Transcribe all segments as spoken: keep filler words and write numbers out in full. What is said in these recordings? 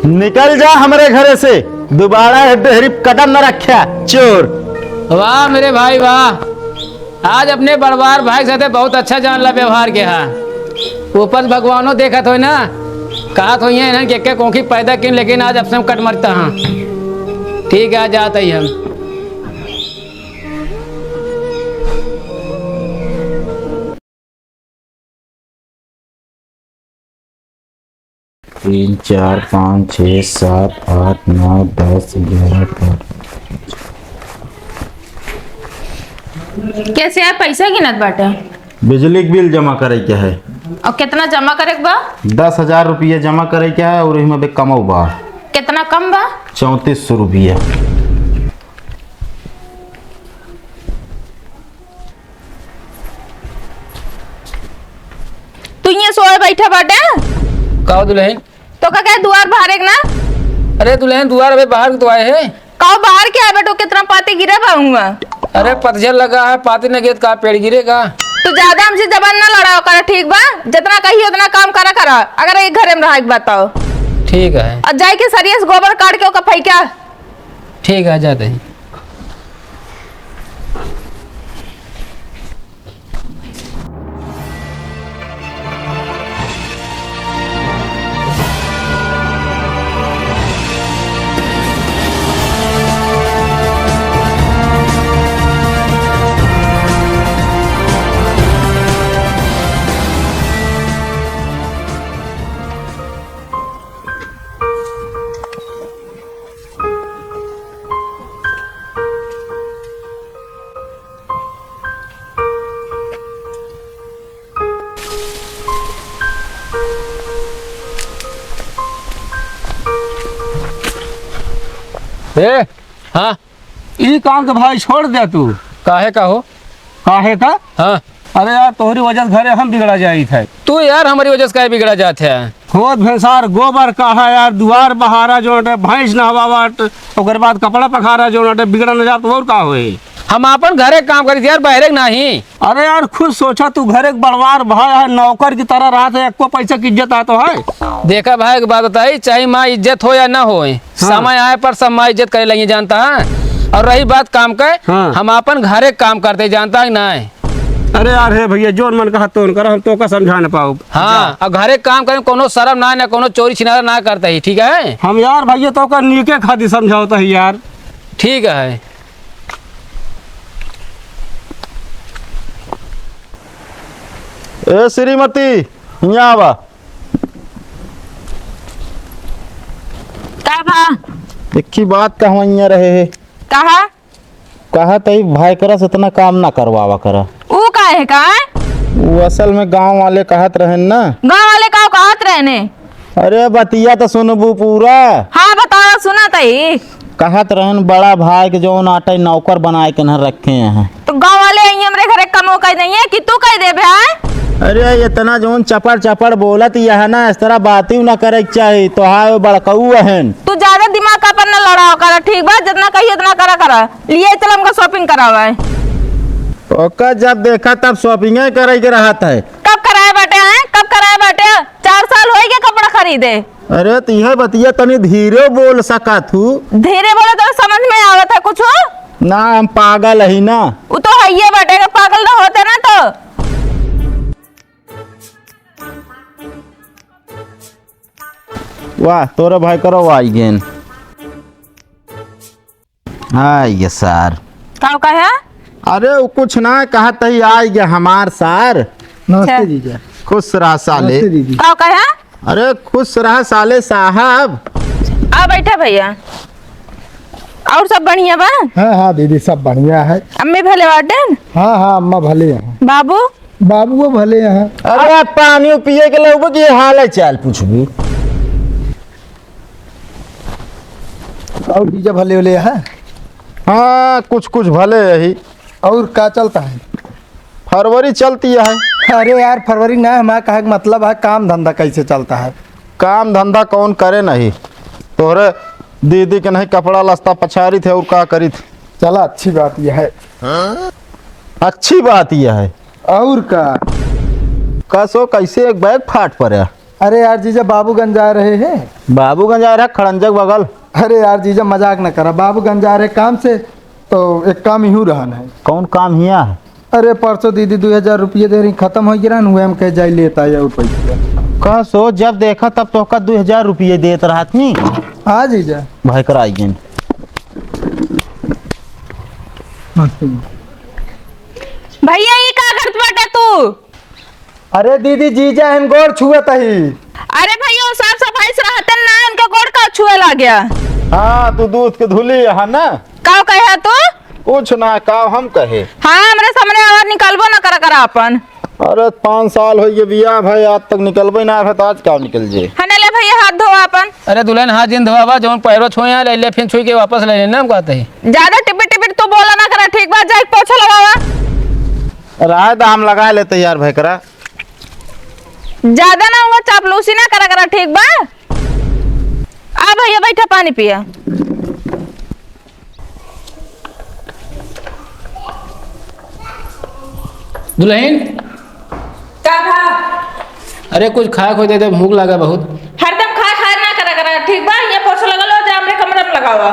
निकल जा हमरे घरे से, दोबारा ए डेहरी कदम न रख्या, चोर। वाह मेरे भाई वाह, आज अपने बड़वार भाई के साथे बहुत अच्छा जानला व्यवहार के हा। ऊपर से भगवानो देखत होई ना, कहत होई है इन्हन के, के कोखी पैदा किन, लेकिन आज अपने कट मरता हाँ। ठीक है, जात ही हम। तीन, चार, पाँच, छः, सात, आठ, नौ, दस, ग्यारह, बारह। कैसे यार, पैसा गिनत बाटे? बिजली के बिल जमा करे के है। और कितना जमा करे के बा? दस हजार रुपया जमा करे के है और इहमें बे कमो बा। कितना कम बा? चौंतीस सौ रुपया। तू इहाँ सोए बैठा बाटे? का हो दुल्हन? तो का कहे दुआर बहारे के ना? अरे दुल्हन, दुआर अबे बाहर के तो आए है। का बाहर के आए बाटे, कितना पाती गिरा बा हुआ? अरे पतझड़ लगा है, पाती न गिरे त का पेड़ गिरेगा? तू ज्यादा हमसे जबान ना लड़ावा करा, ठीक बा? जितना कही उतना काम करा करा, अगर एक घरे में रहा एक बताओ। ठीक है। और जाए के सरिया से गोबर काट के ओका फेंका। ठीक है, जाते हैं। ए, हाँ। ई काम तो भाई छोड़ दे तू। काहे का हो? काहे का? हाँ। अरे यार, तोहरी वजह से घरे हम बिगड़ा जाइत है। तू यार हमारी वजह से काहे बिगड़ा जात है? खोद भेंसार गोबर काढ़ा यार, दुआर बहारा जो अटे, भैंस नहवावट, ओकर बाद कपड़ा पखारा जो अटे, बिगड़ा न जात और का होए? हम आपन घरे काम करी थी यार, बहरे के नाही। अरे यार, खुद सोचा, तू घरे के बड़वार भाई है, नौकर की तरह रहत है, एको पैसा की इज्जत आतो है? देखा भाई, एक बात बताई, चाहे माँ इज्जत हो या ना होए, हाँ। समय आए पर सब माँ इज्जत करे लगी, जानता है। और रही बात काम के, हाँ। हम आपन घरे काम करते, जानता है कि नाही? अरे यार, हे भैया, जोन मन कहा तोन करा, हम तोका समझा न पाउब। हाँ, जा। अब घरे काम करे, कोनो शरम ना, ना कोनो चोरी छिनारा ना करता ही, ठीक है? हम यार भैया तोका नीके खातिर समझावता ही यार। ठीक है। ए श्रीमती, हियाँ आवा। का भा? एक ही बात कहवा हियाँ रहे है। कहा? कहा तई भाई करा से इतना काम ना करवावा करा। ऊ काहे का? ऊ असल में गाँव वाले कहत रहेन ना। गाँव वाले का कहत रहेने? अरे बतिया तो सुनबू पूरा। हाँ बताओ, सुना तई। कहत रहेन बड़ा भाई के जौन आटे नौकर बनाए के न रखे हैं। तो गाँव वाले आई हमरे घरे कमो कह देंगे कि तू कह दे भाई। अरे इतना जौन चपड़ चपड़ बोलत यह ना, इस तरह बात ही ना करे के चाही। तो हाँ, वो बड़कऊ अहन। तू ज्यादा दिमाग का अपन न लड़ाओ कर, ठीक बा? जितना कही उतना करा करा। लिए चल हमका shopping करावा है। ओका जब देखा तब shopping करे के रहत है। कब कराए बाटे हैं? कब कराए बाटे? चार साल होई गए कपड़ा खरीदे। अरे, तो यह बतिया तनी धीरे बोल सका थू। धीरे बोले तो समझ में आवत है कुछ? ना, हम पागल ही ना। वो तो है ये बाटे, अगर पागल ना होते ना तो। वाह, तोरे भाई करो आई गेन। हाँ, ये सार। का कहे? अरे, वो कुछ ना, कहत ही, "आइ गया हमार सार।" नमस्ते अच्छा। जीजा। खुश रहा साले। नमस्ते दीदी। का कहे? अरे, खुश रहा साले साहब। आ बैठा भैया। और सब बढ़िया बा? हाँ, हाँ दीदी, सब बढ़िया है। अम्मी भले बाटेन? हाँ, हाँ, अम्मा भले हैं। बाबू? बाबू वो भले हैं। अरे, पानी पिए के लगबो कि हाल है चाल पूछबू? और जीजा भले उले है? हाँ, कुछ कुछ भले यही। और का चलता है? फरवरी चलती है। अरे यार, फरवरी ना, हमारा कहे के मतलब है काम धंधा कैसे चलता है? काम धंधा कौन करे नहीं? तोहरे दीदी के नहीं कपड़ा लस्ता पछारी थे और का करी थे? चला, अच्छी बात यह है। अच्छी बात यह है। और का? कसो कैसे एक बैग फाट पड़ा? अरे यार जीजा, बाबूगंज जा रहे हैं। बाबूगंज जा रहे, खड़ंजा के बगल। अरे यार जीजा, मजाक न करा, बाबूगंज जा रहे काम से, तो एक काम यूँ रहन है। कौन काम हिया है? अरे परसों दीदी दुइ हजार रुपये दे रही, खतम होइ गिरा न, उहे हम कहे जाई लेत आया उ पैसा। कह सो, जब देखा तब तोहका दुइ हजार रुपये देत रहत नी। हाँ जीजा। भाई करा आई गेन। भैया, ई का करत बाटा तू? अरे दीदी, जीजा हन, गोड़ छुअत ही। अरे भैया, उ साफ सफाई से रहतन ना, उनका गोड़ का छुए लाग्या? हाँ, तू दूध के धुली है ना? का कहे तू? कुछ ना, का हम कहे? हाँ, हमरे सामने आवाज निकालबो ना करा, करा अपन। अरे, पाँच साल होइ गए बियाह भए, आज तक निकलबे ना रहे, तो आज का निकल जे? हने ले भैया, हाथ धोवा अपन। अरे दुल्हन, हाथ जिन धोवा बा, जौन पैरो छुए हैं, ले, ले, फिर छुई के वापस ले लेना, हम कहते हैं। ज्यादा टिपिट टिपिट तू बोला ना करा, ठीक बा? जा एक पोछा लगावा। राय तो हम लगा लेते यार भैकरा। ज्यादा ना हुआ चापलूसी ना करा करा, ठीक बा? आ भैया बैठा, पानी पिया। दुल्हन। का भा? अरे कुछ खाए को दे दे, भूख लगा बहुत। हरदम खाए खाए ना करा करा, ठीक बा? ये पोछा लगा लो, जा हमरे कमरा में लगावा।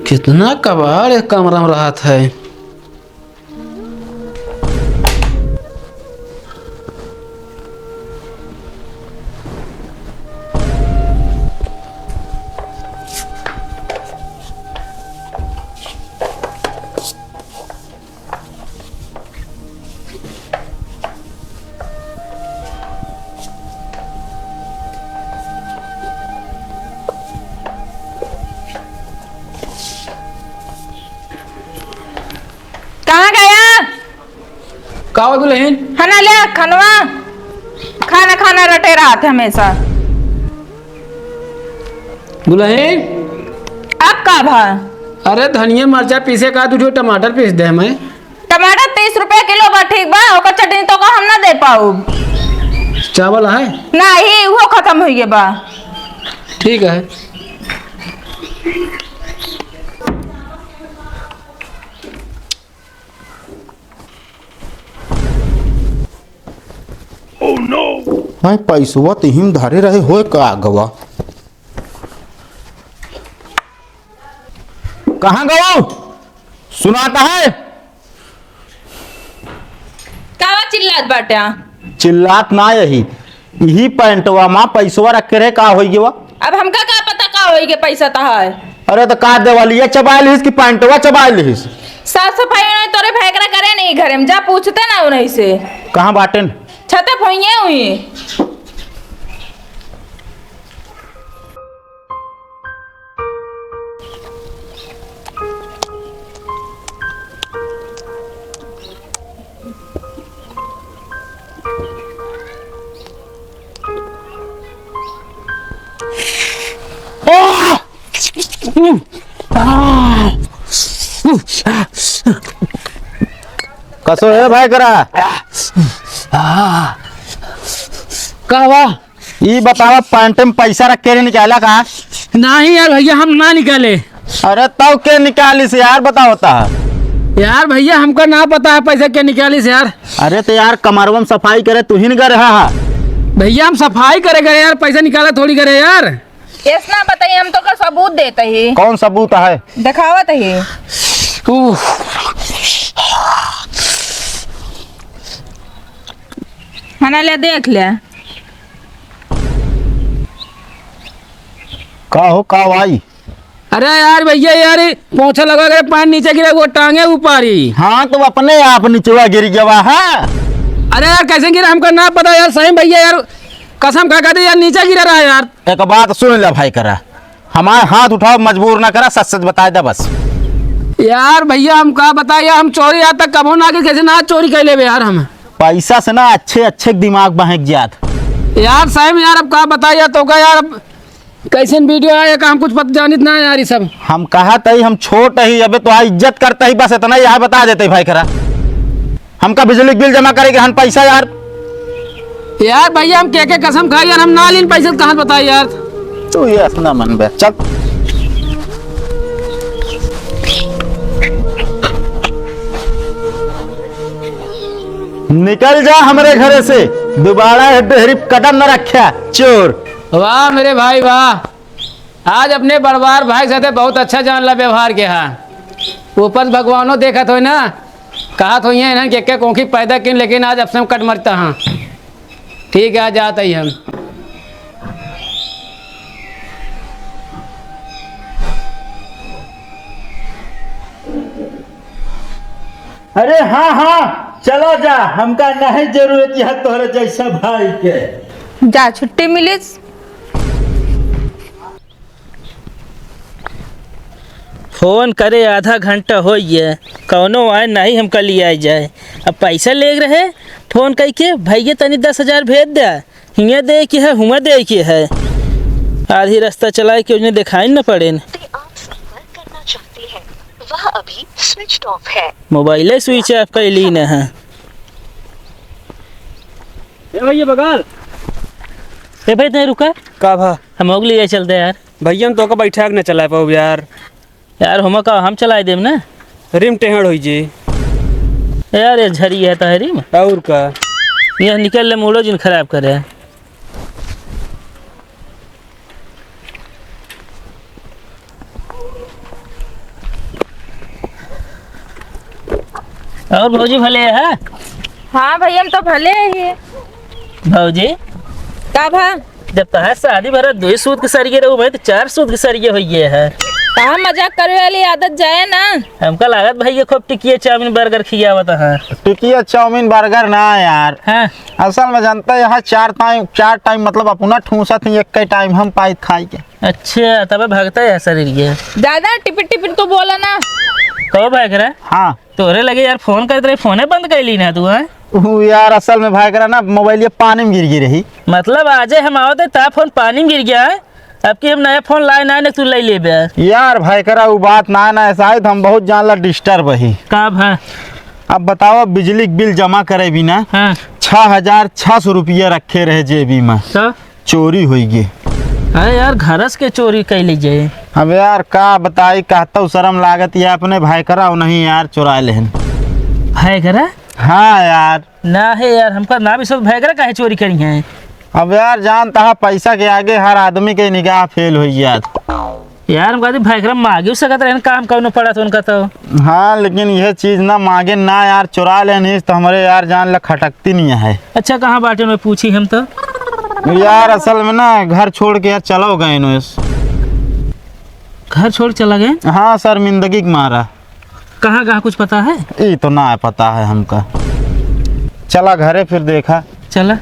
कितना कबाड़ एक कमरा में रहत है। कहाँ गया? का हो दुल्हन? खाना लिया, खनवा। खाना, खाना रटे रहत है हमेशा। दुल्हन? अब का भा? अरे धनिया मरचा पीसे का, दू ठो टमाटर पीस दे हमें। टमाटर तीस रुपया किलो बा, ठीक बा? ओकर चटनी तोका हम ना दे पाउब। चावल है? नाही, उहो खतम होइ गए बा। ठीक है। Oh no! भाई, पैसवा तिहिम धरे रहे, होए का गवा? कहाँ गवा? सुनाता है? कावा चिल्लात बाटा? चिल्लात ना यही, यही पैंटवा मा पैसवा रख के रहे, का होई गवा? अब हमका का पता का होई के पैसा तहार? अरे तो का देवालिया चबाइल हिस कि पैंटवा चबाइल हिस? साफ सफाई उन्हें तोरे भैकरा करे नहीं घरे में, जा पूछते ना उन्हीं से। कहाँ बाटेन? छते फोइये हुई। कसो है भाई करा? का हुआ? ई बतावा, पैंट में पैसा रख के रे निकाला का? नहीं यार भैया, हम ना निकाले। अरे तब के निकालिस यार, बताओ ता। यार भैया, हमका ना पता है पैसा के निकालिस यार। अरे तो यार, कमरवा में सफाई करे तू ही न गए रहा। भैया, हम सफाई करे गए यार, पैसा निकाला थोड़ी गए यार। ऐसा ना बताइए, हम तो का सबूत देते ही। कौन सबूत है? दिखावत ही। उफ। खाना ले, देख ले। का हो, का भाई? अरे यार भैया, यार पोछा लगा के पानी नीचे गिरा, वो टांगे ऊपर ही। हाँ, तो अपने आप नीचवा गिर गवा है। अरे यार, कैसे गिरा हमका ना पता यार, सही भैया यार, कसम खा के यार, नीचे गिरा रहा यार। एक बात सुन ले भाई करा, हमार हाथ उठाओ, मजबूर ना करा, सच सच बताए दे बस। यार भैया, हम का बताए यार, हम चोरी आज तक कबो ना के, कैसे ना चोरी कर लेबे यार हम। पैसा से ना अच्छे अच्छे दिमाग बहक जात। यार सही में यार, अब का बताए यार, तो का यार, अब कैसन वीडियो आए का, हम कुछ पता जानित ना है यार, ये सब। हम कहा तही हम छोट ही, अबे तो इज्जत करता ही, बस इतना ही यार बता देते भाई करा। हमका बिजली के बिल जमा करे के हन पैसा यार। यार भैया, हम के के कसम खाई यार, हम ना लीन पैसा, कहाँ बताई यार। तू ये असना मन बे, चल। निकल जा हमरे घरे से, दोबारा ये डेहरी कदम न रख्या, चोर। वाह मेरे भाई वाह, आज अपने बड़वार भाई साथे बहुत अच्छा जान ला व्यवहार के हा। ऊपर से भगवानो देखत होई ना, कहत होई हैं इन्हन के, के कोंखी पैदा किन, लेकिन आज अपने कट मरता हाँ। ठीक है, आ जात ही हम। अरे हाँ हाँ, चला जा, हमका नहीं जरूरत यह तोहरे जैसा भाई के। जा, छुट्टी मिलिस। फोन करे आधा घंटा होइ गए, कौनो आए नहीं हमका लियाए जाए। अब पैसा लेग रहे, फोन कइके, "भैया तनी दस हजार भेज द्या, हियाँ देइ के है, हुआँ देइ के है।" आधी रस्ता चलाए के उन्हें देखाई न पड़ेन। आप संपर्क करना चाहते हैं, वह अभी switched off है। मोबाइले switch off कइली न है। ए भैया बगाल। ए भाई, तैं रुका। का भा? हम ओग लिए चलते यार। भैया, हम तोका बैठा के न चलाए पाउब यार। यार, हम का, हम चलाए देब ना। रिम टेढ़ होइ जी। यार, ये झरी है तो है रिम। और का? ये निकल ले, मूड़ो जिन खराब करे। और भौजी भले है? हाँ भैया, हम तो भले ही। भौजी, का भा? जब तहार शादी भरा दुई सूत के सरिये रहू भाई, तो चार सूत के सरिये होइ गए है। कहाँ मजाक करे वाली आदत जाए ना। हमका लागत भाई ये खूब टिकिया चाउमीन बर्गर खियावत है। टिकिया चाउमीन बर्गर ना यार। हाँ। असल में जानता है, यहाँ चार टाइम, चार टाइम मतलब अपना ठूसत ही, एक टाइम हम पाइत खाई के। अच्छा, तबे भागता है शरीर ये। दादा, टिपिर टिपिर तो बोला ना। कहो भाई करा। हाँ। तोरे लगे यार फोन करत रहे, फोने बंद कइली ना तू, हैं? ऊ यार, असल में भाई करा ना, मोबाइल ये पानी में गिर गई रही। मतलब आजे हम आवत है, ता फोन पानी में गिर गया है? अब की हम नया फोन लाए ना, ने तू ले लेबे। यार भाई करा, ऊ बात ना, ना ऐसा है, तो हम बहुत जान ला डिस्टर्ब ही। का भा? अब बताओ, बिजली के बिल जमा करे बिना हाँ। छह हजार छह सौ रुपया रखे रहे जेबी में। तो? चोरी होइ गए। अरे यार, घरस के चोरी कइ ले जाए। अब यार, का बताई, कहतउ शर्म लागत, ये अपने भाई करा नहीं यार, चुरा लेहन। भाई करा? हाँ यार। ना है यार, हमका ना विश्वास, भाई करा काहे चोरी करी हैं? अब यार, जानता है, पैसा के आगे हर आदमी के निगाह फेल होइ जात। यार, हम कहते भाई करा मांगियो सकत रहन, काम कौनो पड़ा तो उनका तो। हाँ, लेकिन यह चीज ना मांगे ना यार, चुरा लेनी तो हमरे यार जान ला खटकती नहीं है। अच्छा, कहाँ बाटे में पूछी हम तो? यार, असल में ना घर छोड़ के यार चलो गए नो इस। घर छोड़ चला गए? हाँ, शर्मिंदगी के मारा। कहाँ, कहाँ कुछ पता है? ई तो ना पता है हमका। चला घरे फिर देखा। चला।